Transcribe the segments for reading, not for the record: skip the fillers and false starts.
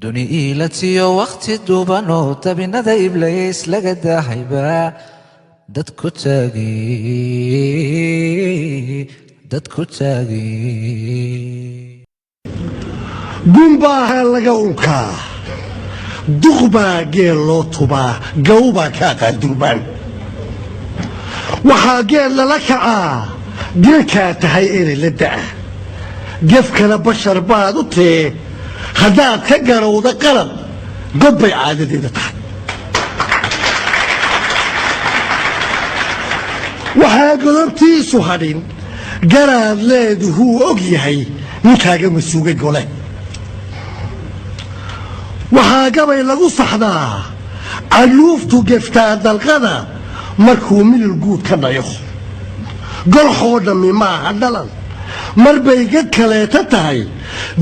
Duni iilatiyo wakhti duuban oo dabinada iblays laga daahayba dad ku taagi, dad ku taagi. Gunbaaha laga unkaa, duqbaa geel loo tubaa, gawbaa ka aqaandurbaan. Waxaa geel lala kacaa geelkaa tahay inay la da'a gefkana bashar baad u tee. Haddaad ka garowda qalad, god bay caadadeeda tahay. Waxaa godobtiisu hadhin garaad leeduhuu og yahay ninkaaga masuugay gole. Waxaa gabay lagu saxdaa caluuftu geftaa dalqada markuu milil guud ka dhayo. Golxoo dhammi maaha dhalan, mar bay gad kaleeta tahay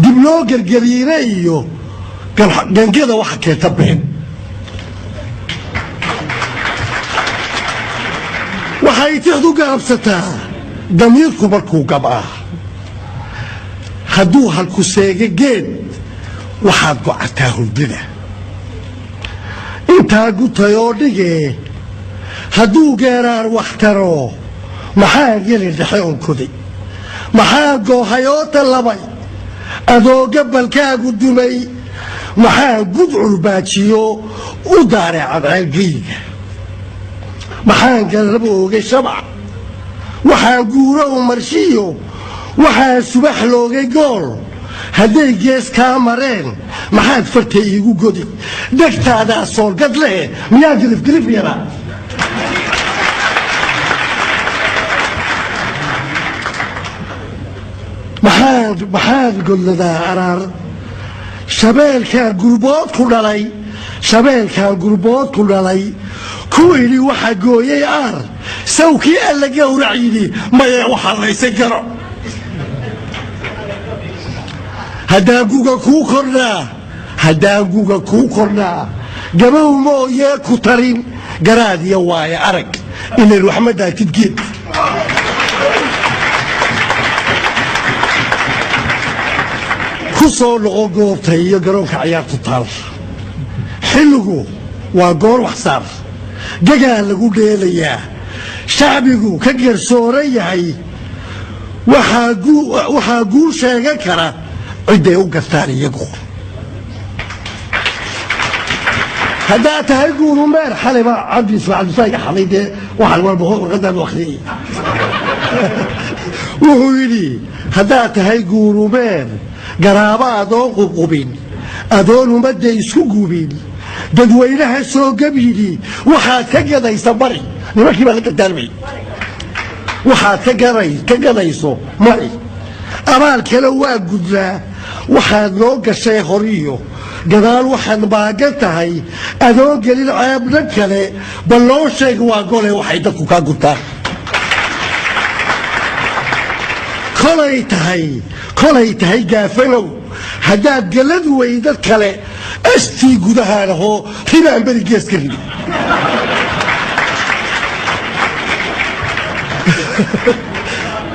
dib loo gergariire iyo gangada waxa keenta been. Waxay tixdu gaabsataa damiirku markuu gabaa. Hadduu halku seega geed, waxaad gocataa hurdada intaa gutayoo dhigee. Hadduu geeraar wax taro, maxaa geli dhexe onkoday? Maxaa goohayoo tallabay adoo gabalkaagu dumay? Maxaa gudcur baajiyo u daaray cadceelgeyga? Maxaan garab oogay shabac? Waxaan guuro u marshiyo? Waxaa subax loogay gool? Hadday gees kaa mareen, maxaad farta iigu godi? Dhegtaadaa soorgad leh, miyaa girifgirif yaraa? Maxaad godladaa araar? Shabeelkaan gurbood ku dhalay, shabeelkaan gurbood ku dhalay ku idhi waxa gooyey aar. Sawkii alla gowrac yidhi maye waxaa laysan karo. Haddaan guga kuu kordhaa, haddaan guga kuu kordhaa, gabow mooyee ku tarin garaad iyo waaye arag ilan waxma daatid geed. Ku soo noqo goobta iyo garoonka ciyaartu taal. Xilligu waa goor waxsaar gagaa lagu dheelayaa, shacbigu ka garsooran yahay. Waxaa guul sheegan kara cidday u gartaan iyagu. Haddaad tahay guurumeer, xalayba Cabdi Ismail Cabdisaa xalay dee waxaan walba warqadaan u akhriyay. Wuxuu yidhi: haddaad tahay guurumeer, garaabo adoon qubqubin, adoon ummadda isku gubin, dadweynaha soo gab yidhi, waxaad ka gadaysa mari. Nimankii baa la dardaarmay. Waxaad ka gadayso mari, abaal kale waa gudnaa. Waxaad noo gashay horiyo gadaal, waxaad maagan tahay adoon gelin ceebna kale. Bal loo sheeg waa gole waxay dadku kaa gurtaan. Kolay tahay, kolay tahay gaafanow, haddaad galad weydad kale astii gudahaan ahoo ribaan beri gees ka ridi.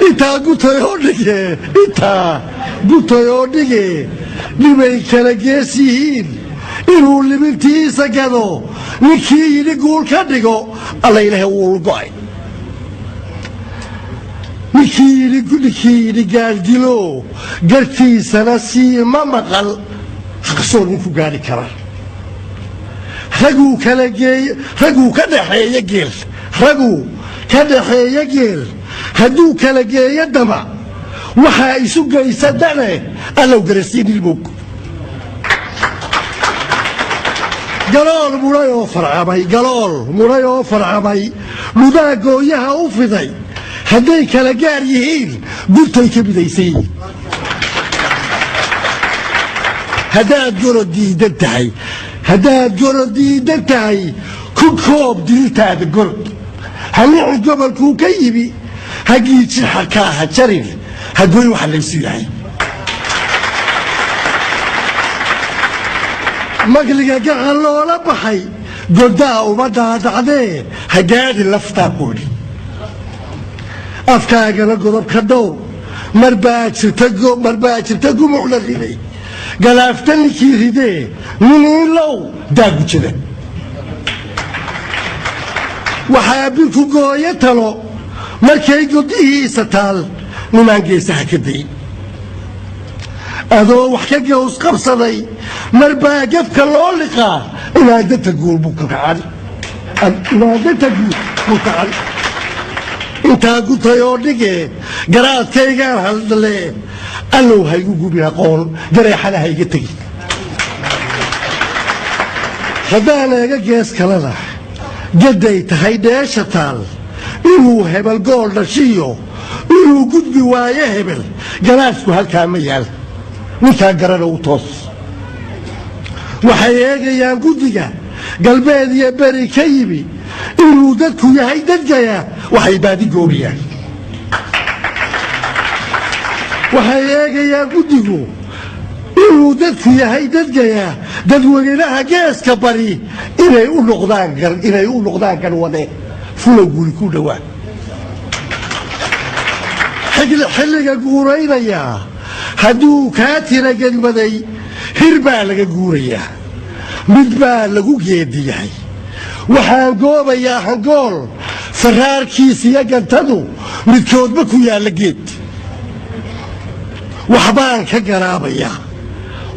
Intaa gutayoo dhige, intaa gutayoo dhige, dhibay kala gees yihiin inuu libintiisa gado ninkii yidhi guul ka dhigo, alla ilaahay wuu go'ay. Ninkii yidhi, ninkii yidhi gaaldilo gartiisana sii ma maqal xaqsoon ninku gaadhi kara. Raguu kala geey, raguu ka dhaxeeya geel, raguu ka dhaxeeya geel hadduu kala geeyo dama, waxaa isu geysa dane allow garasiinilmog. Galool mudhay oo farcamay, galool mudhay oo farcamay, dhudaa gooyaha u fiday, hadday kala gaar yihiin gurtay ka midaysan yihiin. Haddaad gorod diidan tahay, haddaad gorod diidan tahay, ku koob dirirtaada gorod. Hanici gobolkuu ka yimi, ha giijin xarkaa, ha jarin, ha goyn waxa laysu yahay. Magliga gacan loola baxay godaa uma dhaadhacdee, ha gaadhi laftaa quudhi. Afkaagana godob ka dhowr. Mar baa jirta, mar baa jirta gumuc la riday. Galaafta ninkii ridee niniinlow daagujada. Waxaa birku gooyo talo markay godihiisa taal, nimaan geesaha ka dayin. Adoo wax ka gaws qabsaday mar baa gefka loo liqaa, inaan danta guul buu ka kacan, inaan danta guul buu kacan. Intaa gutay oo dhige garaadkaygaan hadle. Allow haygu gubin aqoon, gareexana hayga tegin. Haddaan eega gees kalena, gaday tahay dheesha taal, inuu hebel gool dhashiyo inuu gudbi waayo hebel, galaasku halkaa ma yaal. Ninkaa garana u toos. Waxay eegayaan guddiga galbeed iyo beri ka yimi inuu dadku yahay dadgaya. Waxay baadi goobayaan, waxay eegayaan guddigu inuu dadku yahay dadgaya, dadweynaha geeska bari inay u noqdaan garwade fulow guuri ku dhowaa. Xilliga guuraynayaa hadduu kaa tira gedmaday, hir baa laga guurayaa, mid baa lagu geediyahay. Waxaan goobayaa hangool faraarkiis iyo gantadu midkoodba ku yaalla geed. Waxbaan ka garaabayaa,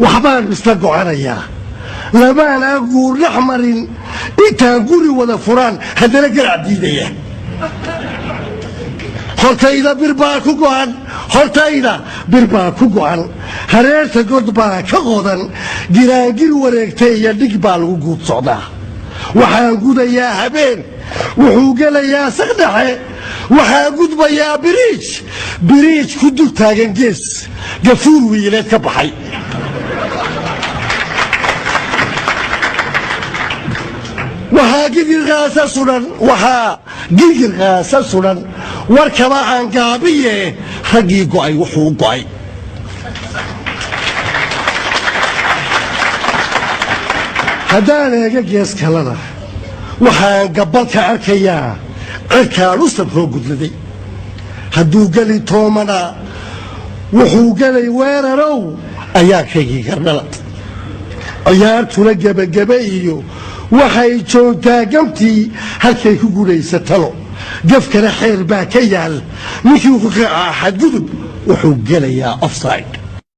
waxbaan isla go'anayaa. Lamaan aan guur dhex marin intaan guri wada furaan, haddana garac diidaya. Hortayda bir baa ku go'an, hortayda bir baa ku go'an, hareerta god baa ka qodan, giraangir wareegtay iyo dhig baa lagu guud socdaa. Waxaan gudayaa habeen, wuxuu gelayaa saqdhexe. Waxaan gudbayaa biriij, biriij ku dul taagan gees gafuur wiileed ka baxay. Waxaa gigir qaasa sudan, waxaa gigir qaasa sudan. Warkaba aan gaabiye, raggii go'ay wuxuu go'ay. Haddaan eega gees kalena, waxaan gabalka arkayaa cirkaan u sabroo gudladay. Hadduu geli toomana, wuxuu gelay weerarow ayaa kaygii gardhala. Ciyaartuna gebagebe iyo waxay joogtaa gamtii halkay ku gudhaysa talo. Gafkana xeer baa ka yaal, ninkii ku kacaa xadgudub wuxuu gelayaa offside.